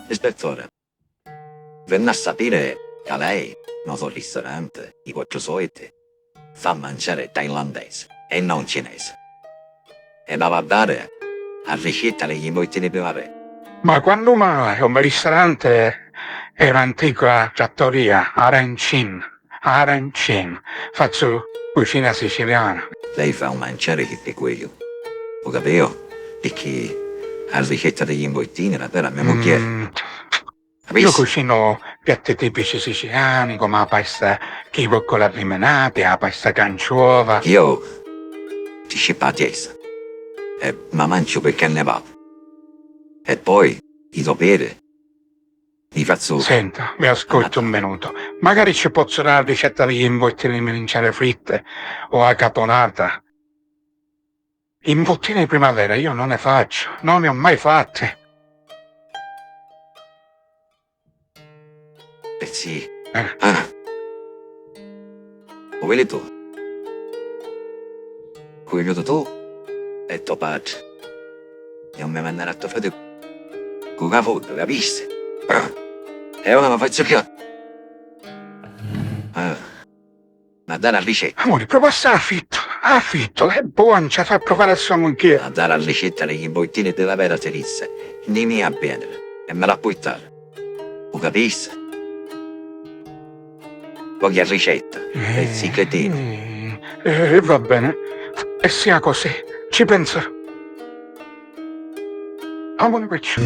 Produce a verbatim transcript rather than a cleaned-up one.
Ispettore, venni a sapiri ca lei, nô so ristoranti, i quattru soliti, fa manciari tailandesi e non cinesi. E m'havi a dari a ricetta degli involtini primavera. Ma quannu mai? U me ristorante è un'antica trattoria, Arancin, Arancin. Fazzu cucina siciliana. Lei fa un manciari chi pi quellu. U capìu? Picchì a ricetta degli involtini la dà a me mugghieri. Mm. Io cucino piatti tipici siciliani, come la pasta chivù con la limonata, la pasta canciuova. Io ti scippu a testa e ma manciu pi carnevale. E poi i to peri li fazzu. Senta, mi ascolti un minuto. Magari ci pozzu dare la ricetta degli involtini di melingiane fritte o la caponata. Involtini di primavera io non ne faccio, non ne ho mai fatte. Eh sì. Eh. Ah. U vidi tu? Cu vinutu tu e to patri. E non mi mannari a to frati cu cafoddu, capisti? Ah. E ora mi faccio chiù. Ah. Ma dà la ricetta. Amuri, prova sta affitto, affitto, è buono, ci fa provare a sua moglie. Ma dà la ricetta degli involtini della vera Teresa, ni mia bene, e me la portare. U capisci? Voglio la ricetta, è il segretino. Eh, eh, va bene, e sia così, ci penso. Amuri, perciò.